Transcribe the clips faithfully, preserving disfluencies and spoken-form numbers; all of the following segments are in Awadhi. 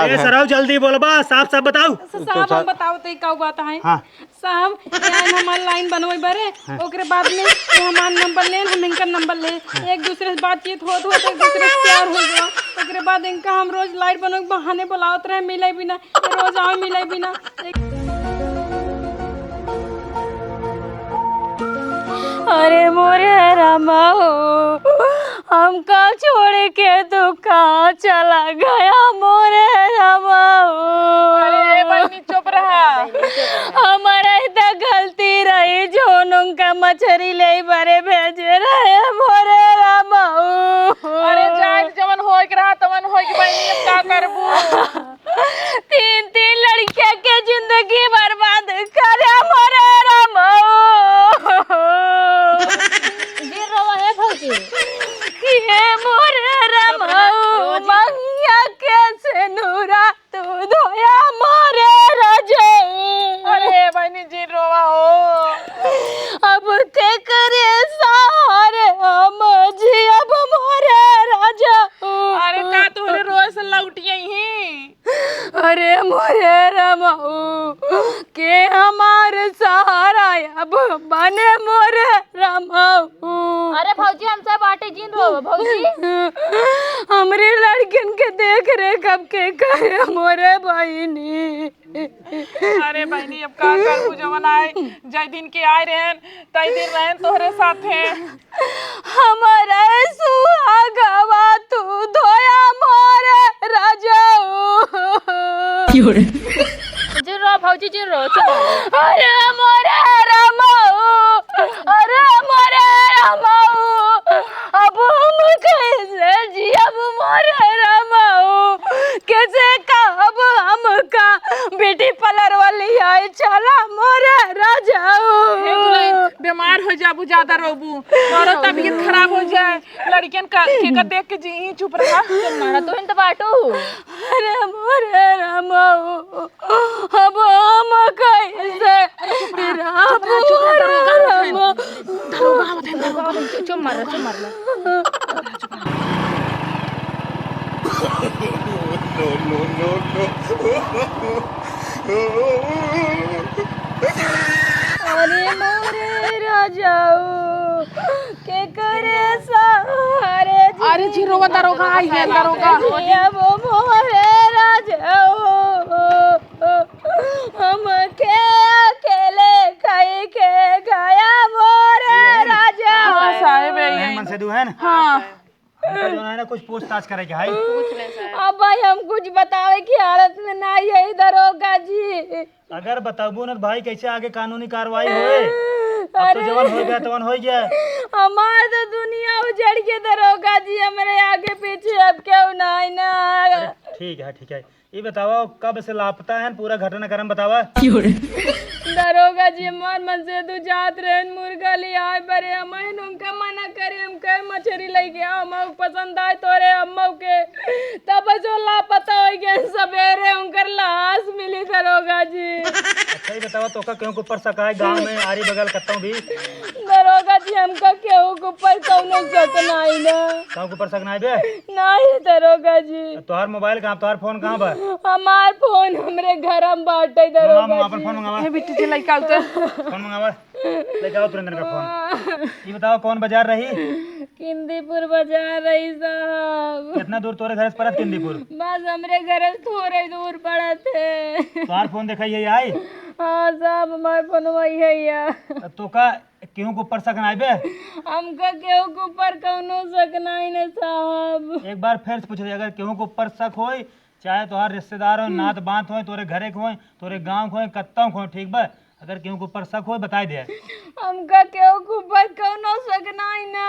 ए सरऊ, जल्दी बोलबा, साफ साफ बताऊ। स-, साहब, हम बताओ तो का बात है। हाँ। साहब, यार हमार लाइन बनवाई बारे, हाँ। ओकरे बाद में वो हमार नंबर ले, हम इनका नंबर ले, हाँ। एक दूसरे से बातचीत होत होत एक दूसरे से प्यार हो गया। ओकरे बाद इनका हम रोज लाइट बनवाई के बहाने बुलावत रहे, मिले बिना, रोज आवे मिले बिना। अरे मोरे रामा हो, हमका छोड़ के तू कहाँ चला गया मोरे रामा हो? अरे बहिनी, चुप रहा। हमारा इतना गलती रही जो उनका मछरी ले बरे भेजे रहे मोरे रामा हो। अरे जाए, जवन होए के रहा तवन होए के बहिनी, अब का करबू? तीन तीन लड़किया के जिंदगी बर्बाद करे मोरे रामा हो। जिन रोवा हे भौजी। कि हे मोरे रामा हो, रोजी। मंगिया के सेनुरा तू धोया मोरे राजा। अरे बहिनी, जिन रोवा हो। अब के करे सहारे हम जियब मोरे राजा। अरे का तोहरे रोए से लौटिया ही? अरे मोरे रामा हो, के हमार सहारा अब बने मोरे रामा हो। अरे भौजी, हमसे बाटे जिन रो भौजी। हमरे लड़कन के देख रेख अब के करे मोरे बहिनी। अरे बहिनी, अब का करबू, जवन आए, जय दिन के आए रहन, तय दिन रहन तोहरे साथे। हमरे सुहागवा तू धोया मोरे राजाऊ। जिन रो भौजी, जिन रो, चुप। अरे मोरे रामाऊ, अरे मोरे रामाऊ, अब हम कैसे जियब मोरे रामाऊ? कैसे कहब हमका ब्यूटी पार्लर वाली आई, चला मोरे राजाऊ। हे दुल्हन, बीमार हो जाबू, ज्यादा रोबू, तोरो तबीयत खराब हो जाए, लड़कियन का के का देख के जी ही चुप रहा। चुप मारा, तू ही तो बाटू। अरे मोरे रामाऊ, अब हम कैसे रहब मोरे रामाऊ? चुप मारा, चुप मारा। अरे मोरे राजाऊ, के करे सहारे जी। अरे जी, रोवा दरोगा, आई है दरोगा। अब मोरे राजाऊ, हमके अकेले कई के गया मोरे राजाऊ। हाँ, साहेब, यही। मन से दुहन? हाँ। हमका जो है ना, कुछ पूछताछ करे के है। पूछ ले सर। अब भाई, हम कुछ बतावे की हालत में ना यही दरोगा जी। अगर बताबू न भाई, कैसे आगे कानूनी कार्रवाई होए? अब तो अरे। जवन हो गया, तवन हो गया। हमार तो दुनिया उजड़ के दरोगा जी, हमरे आगे पीछे अब क्यों ना आए ना। अरे, ठीक है, ठीक है। ये बतावा, कब से लापता है, पूरा घटनाक्रम बतावा। दरोगा जी, हमार मनसेधू जात रहन मुर्गा ले आए बरे, हम उनका मना करे, हम कहे मछरी लेके आओ, हम पसंद आए तोरे अम्मा के, तब जो लापता हो गए, सवेरे उनकर लाश मिली दरोगा जी। अच्छा, ये बतावा, तोका केहू के ऊपर शक आए गाँव में, आरी बगल कत्तौ भी? दरोगा जी, हमका केहू के ऊपर कौनो शक नाई ना। केहू के ऊपर शक नाई बे? नाई दरोगा जी। तोहार मोबाइल कहाँ, तोहार फोन कहाँ बा? हमार फोन हमरे घर में बाटे मंगावा, दरोगा मंगावा, अपन जी। फोन मंगावा। ए बिट्टू जी, लइका उतर। फोन मंगावा, लेके आओ तुरंत इनका फोन। हाँ। ये बताओ, कौन बाजार रही? किंदीपुर बाजार रही साहब। कितना दूर तोरे घर से पड़त किंदीपुर? बस हमरे घर से थोड़े दूर पड़त है। तोहार फोन देखाई है, आई? हाँ साहब, हमार फोन वही है या। तोका केहू के ऊपर शक नाई बे? हमका केहू के ऊपर कौनो शक नाई न साहब। एक बार फिर से पूछ रही, अगर केहू के ऊपर शक होई, चाहे तोहार रिश्तेदार होई, हम्म। नात बात होई, तोरे घरे के होई, तोरे गाँव के होई, कत्तौ के होई, ठीक बा? अगर केहू के ऊपर शक होई, बताई दे। हमका केहू के ऊपर कौनो शक नाई ना।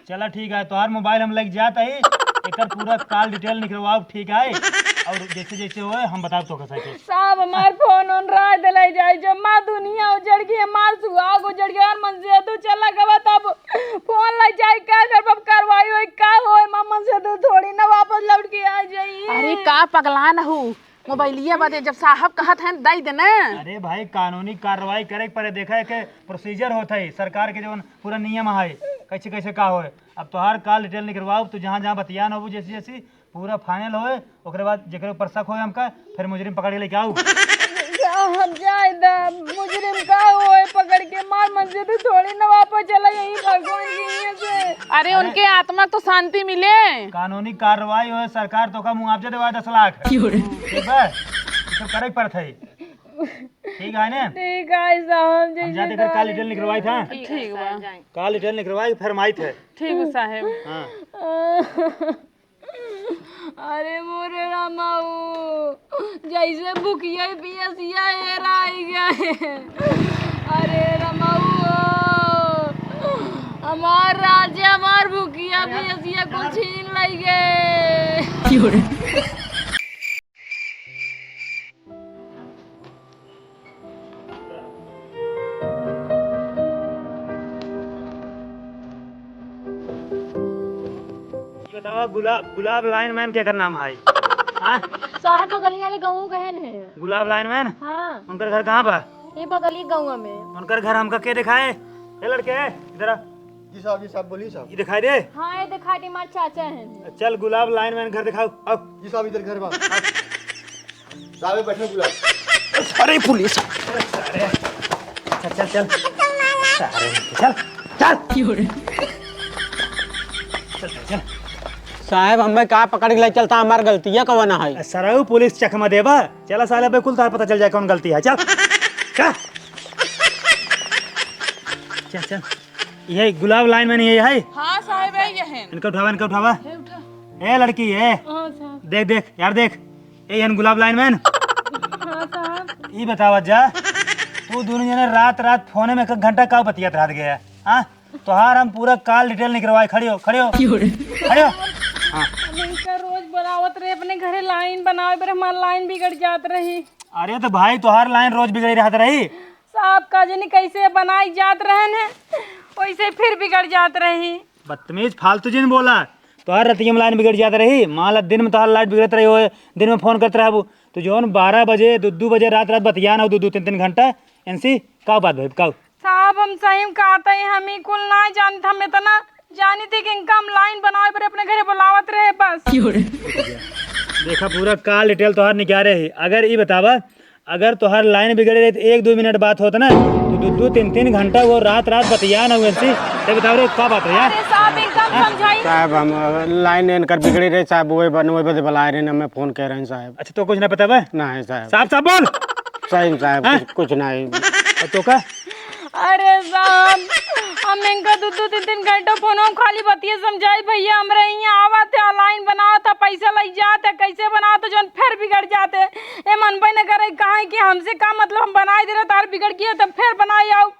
चला ठीक है, तोहार मोबाइल हम लेके जात हई, एकर पूरा कॉल डिटेल निकलवाओ, ठीक है? और जैसे जैसे होए हम बताब तोका सके। साहब, हमार फोन ओन राय दिलाई जाए, जम्मा दुनिया उजड़ गई, हमार सुहाग उजड़ गया, हमार मनसेधू चला गवा, तब फोन लाई जाए, का करब, अब कार्रवाई होई, का होए, हमार मनसेधू थोड़ी ना वापस लौट के आ जाई। अरे का पगलान हू, मोबाइलिया बदे जब साहब कहत हैं, दई दे ना। अरे भाई, कानूनी कार्रवाई करे के पड़े, देखा है के प्रोसीजर होत है, सरकार के जवन पूरा नियम है, कैसे कैसे का होए। अब तोहार कॉल डिटेल निकलवाओ, तू जहाँ जहाँ बतियान होबू, जैसी जैसी पूरा फाइनल होए, ओकरे बाद जेकरे ऊपर शक होए हमका, फिर मुजरिम पकड़ के लेके आऊ। हम जाए दा, मुजरिम का होए पकड़ के, मार मंजे तो थोड़ी ना वापस चला यही भगवान के यहाँ से। अरे, अरे। उनके आत्मा को शांति मिले। कानूनी कार्रवाई होए, सरकार तोका मुआवजा देवा दस लाख। क्यों रे? ठीक बा? ई सब करे के पड़त है। ठीक है ना? ठीक है साहब, हम जैसे जाते कर काल कहा डिटेल निकलवाई था। ठीक बा। काल डिटेल निकलवाई, फिर हम आई थे। ठीक बा साहेब। हाँ। अरे मोरे रमाऊ, जैसे भुखिया पियसिया हेराई गए। अरे रमाऊ, हमार राजा हमार भुखिया पियसिया कुल छीन लई गए। ये बतावा, गुलाब, गुलाब लाइनमैन केकर नाम है? हाँ? साहब, बगलिया वाले गाँव के हैं ने। गुलाब लाइनमैन? हाँ। उनकर घर कहाँ बा? ये बगली गाँव में। उनकर घर हमका के दिखाए? ए लड़के, इधर आ। जी साहब, जी साहब, बोलिए साहब। ये दिखाई दे। हाँ, ये दिखाई दे, हमारे चाचा हैं। चल, गुलाब लाइनमैन घर दिखाओ, आओ। जी साहब, इधर घर बा। साहब, ये बैठे गुलाब। अरे पुलिस। अरे, चल, चल, चल। अरे, चल, चल। चल, चल, चल। साहब, हमें का पकड़ के ले चलता, हमार गलतियाँ कवन है? सरऊ पुलिस चकमा देबा। चला साले, बे कुल तार पता चल जाए कौन गलती है। चल, चल। चल, चल। ये गुलाब लाइनमैन ये है? हाँ साहब, है ये है। इनका उठावा, इनका उठावा। ये उठा। ए लड़की, ए। हाँ साहब। देख, देख, यार देख। ए, यहन गुलाब लाइनमैन। हाँ साहब। ई बतावा जा, तू दोनों जने रात, रात फोने में एक घंटा का बतियात रहत गया? हाँ? तोहार हम पूरा काल डिटेल निकलवाए। खड़ी हो, खड़ी हो। क्यों रे? खड़ी हो। हाँ। हम इनका रोज बुलावत रहे अपने घरे लाइन बनावे, पर हमार लाइन बिगड़ जात रही। अरे तो भाई, तोहार लाइन रोज बिगड़ी रहत रही। साहब, का जानी कैसे बनाई जात रहन है, वैसे फिर बिगड़ जात रही। बदतमीज, फालतू जिन बोला। तोहार रतिया में लाइन बिगड़ जात रही, मान ला दिन में तोहार लाइट बिगड़त रही होए, दिन में फोन करत रहबू, तो जौन बारह बजे, दो, दो बजे रात, रात बतियान हो, दो, दो, तीन, तीन घंटा, इनसे का बात भाई, का? साहब, हम सही में कहत है, हम ई कुल ना जानत, हम इतना जानी थी कि इनका हम लाइन बनावे पर अपने घरे बुलावत रहे बस। देखा, पूरा काल डिटेल तोहार निकाले है। अगर ई बतावा, अगर तोहार लाइन बिगड़े रही तो एक दो मिनट बात होत ना, तो दो दो तीन तीन घंटा वो रात रात बतिया ना हुए सी। ते बताओ रे, का बात है यार? अरे साहब, एकदम समझाई। साहब, हम, अ, लाइन इनकर बिगड़ी रही साहब, वही बन-, वही बदे बुलाए रहे, हमें फोन कह रहे हैं साहब। अच्छा, तो कुछ ना पता बा? नहीं साहब। साफ साफ बोल। सही में साहब, हाँ? कुछ, कुछ नहीं। और तो का? अरे साहब, हम इनका दो दो तीन तीन घंटा फोन में खाली बतिये समझाई, भैया हमरे यहाँ आवत है, लाइन बनावत है, पैसा लग जात है, कैसे बनावत है, जौन फिर बिगड़ जात है। ए मन भाई न करे, कहा कि हमसे का मतलब, हम बनाई दे रहे, तार बिगड़ गया, तब फिर बनाई आओ।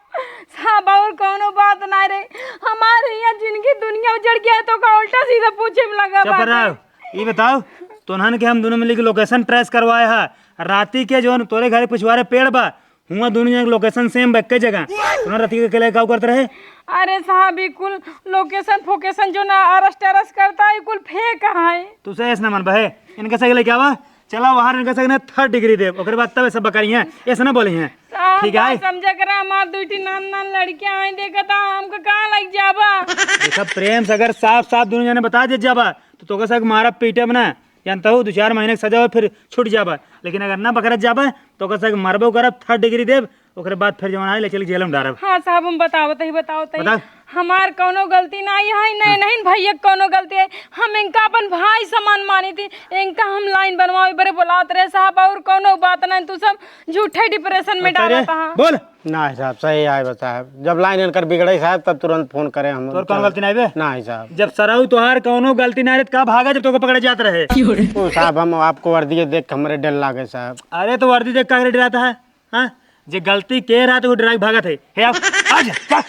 साहब, और कौनो बात ना रे, हमारे यहाँ जिनकी दुनिया उजड़ गया है, तो का उल्टा सीधा पूछे में लगा चुप बात है। रहो। ई बताओ, तोन्हन के हम दोनों मिलके लोकेशन ट्रेस करवाए हा, राती के जौन तोरे घर पिछवारे पेड़ बा, हुआं दोनों जने के लोकेशन सेम बा, एक्के जगह। तोन्हन राती के अकेले का करत रहे? अरे साहब, ई कुल लोकेशन फोकेशन जो ना अरस टरस करता है, ई कुल फेक है। तू से ऐस ना मन बहे, इनके सही लेके आवा, चला वहाँ इनके सही ना थर्ड डिग्री देब, ओकरे बाद तब सब बकरी हैं, ऐसे ना बोली हैं। साहब, ठीक है? बात समझा करा, हमार दुई ठी नान नान लड़कियां आई, देखा था, हमको कहाँ लग जाबा? देखा, प्रेम से अगर साफ साफ दोनों जने बता दे जाबा, तो तोके सक मारा पीटे में ना, जानता हूँ, दो चार महीने के सजा हो, फिर छूट जाबा। लेकिन अगर ना बकरत जाबा, तो ओकर संग मरबो करब, थर्ड डिग्री देब, ओकरे बाद फिर जवन आई, ले चल के जेल में डारब। हाँ साहब, हम बतावत ही, बतावत ही। बताओ। हमार कौनो गलती ना है, नहीं, हाँ। नहीं भैया, कौनो गलती है। हम इनका अपन भाई समान मानी थी, इनका हम लाइन बनवावे बरे बुलावत रहे साहब, और कौनो बात नहीं, तू सब झूठे डिप्रेशन में अच्छा रे, डालत हा। बोल। ना साहब, सही आए बा साहब। जब लाइन इनकर बिगड़े साहब, तब तुरंत फोन करे हम। तोर कौन गलती ना है बे? ना है साहब। जब सरऊ तोहार कौनो गलती ना रहे, तो का भागा जब तोके पकड़े जात रहे? ओ साहब, हम आपको वर्दी देख के हमरे डर लागे साहब। अरे तो वर्दी देख का डराता है? हाँ? जे गलती के रहा तो वो डरा के भागत है। हे आओ, आ जा, चल।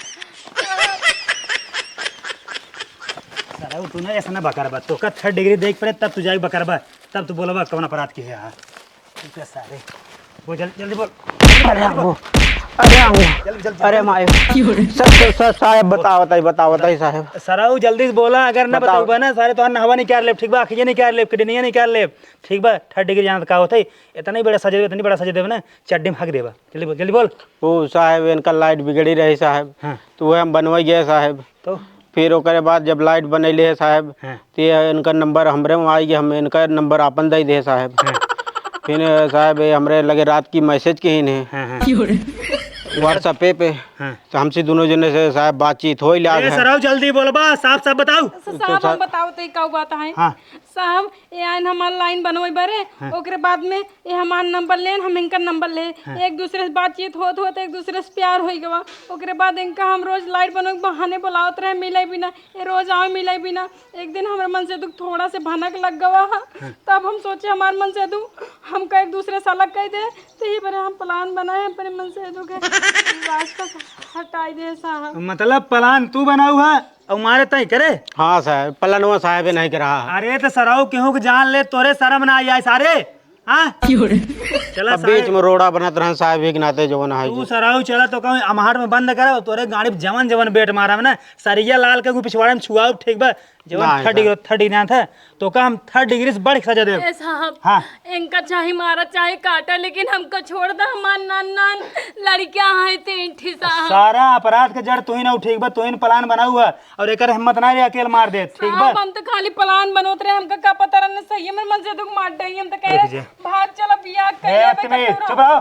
सरऊ तू ना ऐसा ना बकर बा। तोका थर्ड डिग्री देख पड़े तब तू जाके बकर बा। तब तू बोलबा कौन अपराध की है? हाँ। ठीक है सारे। वो जल्दी, जल्दी बोल। अरे आऊँ। अरे आऊँ। जल्दी, जल्दी, अरे जल्दी। माय। सर, सर, सर, साहब बतावत है, बतावत है साहब। सरऊ जल्दी से बोला, अगर ना बताओ। बताऊबा ना सारे तो नहवा निकाल लेब, ठीक बा? अखिए निकाल लेब, किडनिया निकाल लेब, ठीक बा? थर्ड डिग्री जानत का होत है? इतना ही बड़ा सजा देब, इतनी बड़ा सजा देब ना, चड्डी में हक देबा। जल्दी बोल, जल्दी बोल। ओ साहब, इनका लाइट बिगड़ी रही साहब। हाँ। तो वह हम बनवाई गए साहब। तो? फिर ओकरे बाद जब लाइट बनैले है साहब, हाँ। तो ये इनका नंबर हमरे में आई कि हम इनका नंबर आपन दे दे साहब। हाँ। फिर साहब, ये हमरे लगे रात की मैसेज किहिन है। हाँ, हाँ। WhatsApp पे। हाँ। तो हमसे दोनों जने से साहब बातचीत होई लाग ए, है। सरऊ, जल्दी बोलबा, साफ साफ बताऊ। स-, तो साहब, सा- हम बताओ तो ये का बात है? हाँ। साहब, ये आइन हमार लाइन बनवै बरे, हाँ। ओकरे बाद में ये हमार नंबर लेन, हम इनकर नंबर ले। हाँ। एक दूसरे से बातचीत होत होत एक दूसरे से प्यार होई गवा। ओकरे बाद इनका हम रोज लाइट बनवै के बहाने बुलावत रहे, मिलै बिना। ये रोज आवे मिलै बिना। एक दिन हमरे मनसेधू के थोड़ा से भनक लग गवा हा। हाँ। तब हम सोचे हमार मनसेधू हमका एक दूसरे से अलग कइ दे, तो ये बरे हम plan बनाए अपने मनसेधू के रास्ता से हटाई दे साहब। मतलब plan तू बनाऊ हा? अउ मारे तई करे? हाँ साहब, पलनवा साहब नहीं करा। अरे तो सरऊ केहू के जान ले, तोरे शर्म ना आई आए सारे? हाँ? चला अब सारे। बीच में रोड़ा बनत रहन साहब, एक नाते जवन है तू जो। सरऊ चला तो कहूँ अमहाट में बंद करे, तोरे गाड़ी पे जवन जवन बेट मारा ना, सरिया लाल के पिछवाड़े में छुआऊ, ठीक बा? जवन ना, third ऐसा। Degree, third degree ना था, तो का हम third degree से बढ़ के सजा देब। ए साहब, हाँ। इनका चाहे मारा चाहे काटा, लेकिन हमका छोड़ दा, हमार नान नान लड़कियां हैं तीन ठी साहब। सारा अपराध के जड़ तू ही ना उठेबा, तू ही plan बनाऊ है, और एकर हिम्मत ना रहे अकेल मार दे, ठीक बा? साहब, हम तो खाली plan बनोत रहे, हमका का पता रहने सही में मनसेधू के मार डाई, हम तो कह रहे, रुक जा। भाग चला बियाह कर ए, लेबे, अतिमी, तो तू चुप रहो,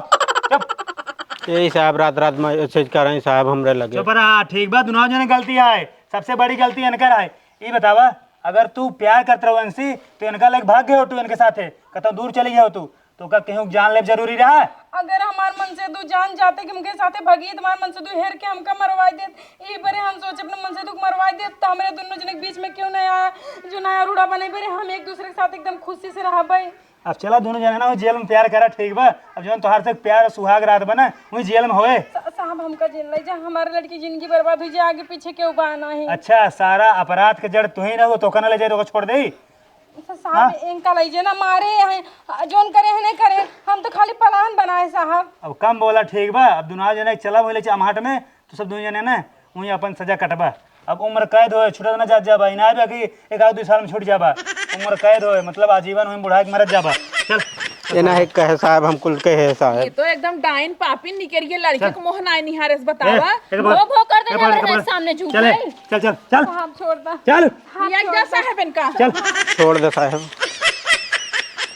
चुप। यही साहब रात रात में ऐसे करें साहब हमरे लगे। चुप रहा, ठीक बा, दुनो जने गलती है, सबसे बड़ी गलती इनकर है। ई बतावा, अगर तू प्यार करत रहो इनसे, तो इनका लेके भाग गए हो तू इनके साथे, कतौ दूर चली गए हो तू, तो का केहू के जान लेब जरूरी रहा? अगर हमार मनसेधू जान जाते कि हमके साथे भगी, तो हमार मनसेधू हेर के हमका मरवाई देत। ई बरे हम सोचे अपने मनसेधू के मरवाई देत, तो हमरे दुनो जने के बीच में क्यों नहीं आया, जो नया रूढ़ा बने बरे हम एक दूसरे के साथ एकदम खुशी से रहबै। अब चला दुनो जने ना जेल में प्यार करा, ठीक बा? अब जौन तोहार से प्यार सुहाग रात बना, वही जेल में होए। सा-, साहब हमका जेल ले जा, हमारे लड़की जिंदगी बर्बाद हुई जाए, आगे पीछे क्यों बा नहीं। अच्छा, सारा अपराध के जड़ तू ही ना हो, तो का ना ले जाए, तो का छोड़ दे? सा-, साहब, हाँ? इनका ले जे ना मारे हैं, जोन करे हैं नहीं करे, हम तो खाली plan बनाए साहब। अब कम बोला, ठीक बा? अब दुनो जने चला बोले अमहाट में, तो सब दुनो जने ना वहीं अपन सजा कटबा। अब उम्र कैद होए, छूटत ना जात जाबा, इनाय बा कि एक आध दो साल में छूट जाबा। उम्र कैद होए, मतलब आजीवन वहीं बुढ़ा के मरत जाबा। चल। ये ना है कहे साहब, हम कुल के है साहब। ये तो एकदम डाइन पापी निकल गए, लड़के चल। को मोहनाई निहारे से बतावा। ए, एक बार, भो भो कर दे एक बार, ना एक बार। सामने झूठ चल, है। चल, चल, चल। साहब छोड़ दा। चल। हाँ, या छोड़ जा दे। साहब इनका। चल। छोड़ दे साहब।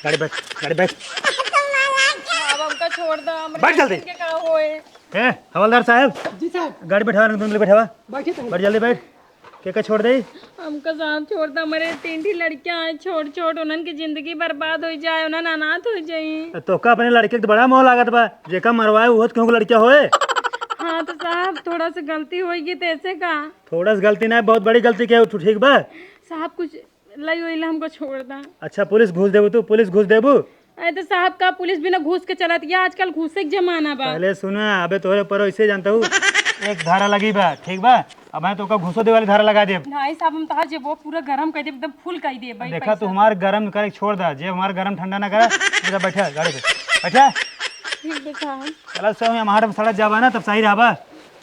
गाड़ी बैठ, गाड़ी बैठ। अब हमका छोड़ दा, हमरे बैठ जल्दी। इनके का होए? ए, हवलदार साहब। जी साहब। गाड़ी बैठावा, तुम लोग बैठावा। बैठे तो हैं। बैठ, जल्दी बैठ। के के छोड़ दे? हमका साहब छोड़ दा, हमरे तीन ठी लड़कियां हैं, छोट छोट, उन्हन की जिंदगी बर्बाद हो जाए, उन्हन अनाथ हो जाई। तो का अपने लड़के के तो बड़ा मोह लागत बा, जेका मरवाए उहो तो केहू के लड़किया होए। हाँ तो साहब, थोड़ा सा गलती होई गई तो ऐसे का? थोड़ा सा गलती ना, बहुत बड़ी गलती के तू, ठीक बा? साहब कुछ लई ओइला हमको छोड़ दा। अच्छा, पुलिस घूस देबू तू? पुलिस घूस देबू? अरे तो साहब, का पुलिस बिना घूस के चलत? या आजकल घूसे के जमाना बा। पहले सुना, अबे तोहरे ऊपर ऐसे जानता हूँ, एक धारा लगी बा, ठीक बा? अब मैं तोका घूसो दे वाली धारा लगा देब। नहीं साहब, हम तोहार जेबो पूरा गरम कर देब, एकदम फुल कर देब भाई देखा, पैसा। तू हमार गरम करे छोड़ दा, जेब हमार गरम ठंडा ना करा। इधर बैठा गाड़ी पे, बैठा। ठीक बा साहब। चला, सो हम हमारे सड़क जाबा ना, तब सही रहबा।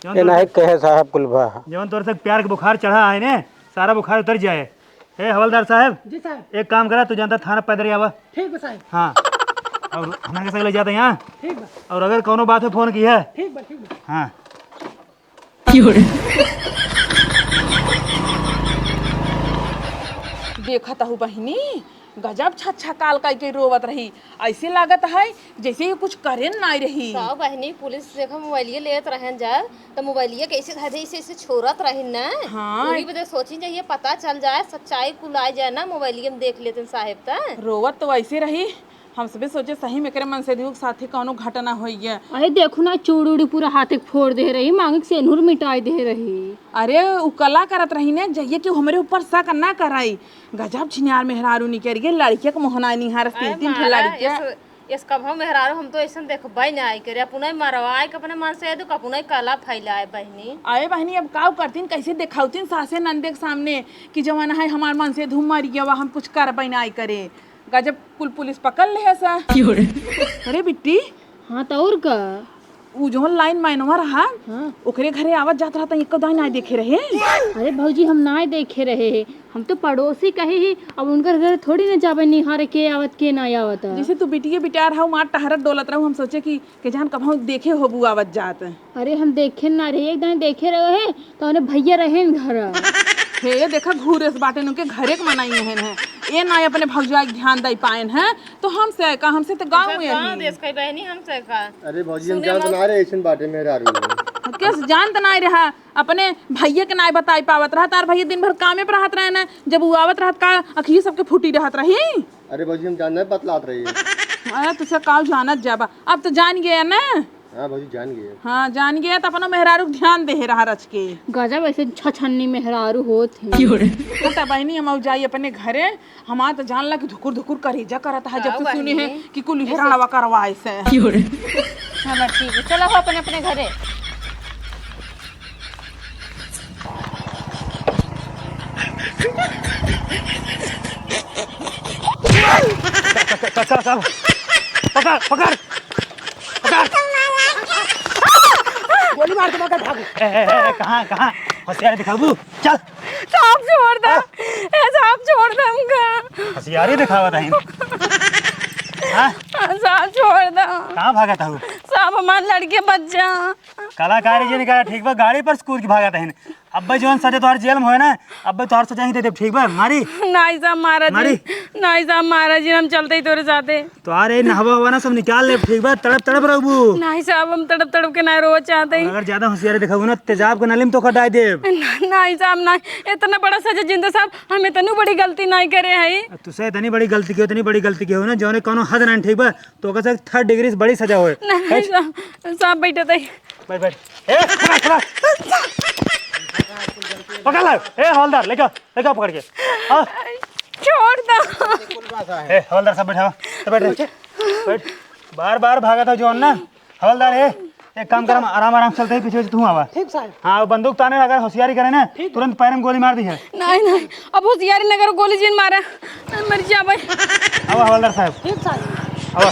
जवन ए, तोर नहीं कहे साहब कुल बा। जवन तोर से प्यार के बुखार चढ़ा है ने, सारा बुखार उतर जाए। ए हवलदार साहब, जी साहब। एक काम करा, तू जानता थाना पैदल आवा। ठीक बा साहब। हाँ, और हमारे के साथ ले जाते हैं यहाँ। ठीक बा। और अगर कोनो बात हो, फोन किया। ठीक बा, ठीक बा। हाँ। देखत हूँ बहिनी, गजब छच्छा काल कई के रोवत रही। ऐसे लागत है जैसे ये कुछ करेन नाई रही। का बहिनी, पुलिस देखा मोबाइलिया लेत रहन जा, त मोबाइलिया कैसे धरे, ऐसे, ऐसे छोड़त रही न। हाँ। पूरी बदे सोची जाइए, पता चल जाए, सच्चाई कुल आ जाए ना, मोबाइलिया में देख लेते साहेब त। रोवत तो ऐसे रही, हम सबे सोचे सही में एकरे मनसेधू के साथे कौनो घटना होई गया। अरे देखो ना, चूड़ी उड़ी पूरा हाथे के फोड़ दे रही, मांगे के सेनुर मिटाई दे रही। अरे उ कला करत रही ने, जइए कि हमरे ऊपर शक ना कराई। गजब छिनार मेहरारू निकल गए, लड़किया के मोहनाई निहारस, अरे तीन तीन ठे मारा, लड़किया। यस, यस कभो मेहरारू हम तो ऐसन देखबे ना आई करे, अपने मरवाए के अपने मनसेधू के अपने कला फैलाए बहिनी। अरे बहिनी, अब काउ करतीन, कैसे देखावतीन सासे नंदे के सामने कि जवन है हमार मनसेधू मर गया, हम कुछ करबे ना आई करे। गजब कुल पुलिस पकड़ ले है सा। क्यों रे? अरे बिट्टी। हाँ, तो और का? उ जौन लाइन मैनवा रहा, हाँ। ओकरे घरे आवत जात रहा, त एको दाई नाय देखे रहे। अरे भौजी, हम नाय देखे रहे, हम तो पड़ोसी कहे ही, अब उनकर घर थोड़ी ना जाबे निहारे के आवत के ना आवत। जैसे तू बिटिये बिटार हऊ, मार टहरत डोलत रहू, हम सोचे कि के जान कभौ देखे होबू आवत जात। अरे हम देखे ना रहे, एक दाई देखे रहे, तो उन्हें भैया रहे न घर। हे, देखा, घूरे से बाटे, उनके घरे के मनाई है, है। ये ना अपने भौजाई के ध्यान दे पाएन है, तो हमसे का, हमसे तो गाँव हमसे में का ही। देश कही बहनी, हमसे का। अरे भौजी, हम सुने जानत मौस- ना रहे ऐसन बाटे मेहरारू। कैसे जानत ना रहा? अपने भैया के नाय बताई पावत रहा, तार भैया दिन भर कामे पर रहत रहे ना, जब उ आवत रहत का अखिए सबके फूटी रहत रही। अरे भौजी, हम जानना बतलात रही। अरे तुझसे काव जानत जाबा, अब तो जान गया ना। हाँ भौजी, जान गए। हाँ, जान गया तो अपनो मेहरारू के ध्यान दे रहा रच के। गजब ऐसे छछन्नी मेहरारू होत है। क्यों रे? हटा बहनी, हम अब जाई अपने घरे। हमार तो जान ला कि धुकुर धुकुर करेजा करत है जब का से सुनी है बहनी? कि कुल ऐसे हेरावा करवाए से। क्यों रे? चलो ठीक है, चलो हो अपने अपने घरे। पकड़, पकड़, पकड़, पकड़। गोली मार के मगर भागो। ए, ए, ए, ए, कहाँ, कहाँ? होशियारी दिखाबू? चल। साहब छोड़ दे। हाँ? ए साहब छोड़ दे हमका। होशियारी दिखावत है। हाँ? साहब छोड़ दे। कहाँ भागत हऊ? साहब हमार लड़के बच्चा। कलाकारी जी ने कहा, ठीक बा, गाड़ी पर से कूद के भागत है। अब्बे जौन सजा तोहार जेल में होए ना, अब्बे तोहार सजा ही दे देब, ठीक बा? मारी। नाई साहब, मारा जी। मारी। नाई साहब, मारा जी, हम चलते ही तोरे साथे। तोहार ए नहवा हवा ना सब निकाल लेब, ठीक बा? तड़प तड़प रहबू। नाई साहब, हम तड़प तड़प के ना रोवे चाहते ही। अगर ज्यादा होशियारी दिखाबू ना, तेजाब के नली में तोका डाल देब। ना-, नाई साहब, ना, इतना बड़ा सजा जिंदा साहब, हम इतनी बड़ी गलती नाई करे हई। तुसे इतनी बड़ी गलती की, इतनी बड़ी गलती की हो ना, जौने कौनो हद ना, ठीक बा? तोका से थर्ड डिग्री से बड़ी सजा होए। नाई बैठ। साहब, साहब बैठे थे। बैठ, बैठ। ए, खड़ा, खड़ा। पकड़ ला। ए, हवलदार, लेके आओ, लेके आओ पकड़ के। हाँ। छोड़ दो। ए, हवलदार साहब, बैठावा। तो बैठ, बैठ। बार, बार भागत हो जौन ना। हवलदार, ए, एक काम कर, हम आराम, आराम से चलते ही, पीछे, पीछे तू आवा। ठीक साहब। हाँ, वो बंदूक ताने, अगर होशियारी करे ना, ठीक। तुरंत पैर में गोली मार दी है। नहीं, नहीं, अब होशियारी ना करो, गोली जिन मारा, मर जा भाई। आवा हवलदार साहब। ठीक साहब। आवा।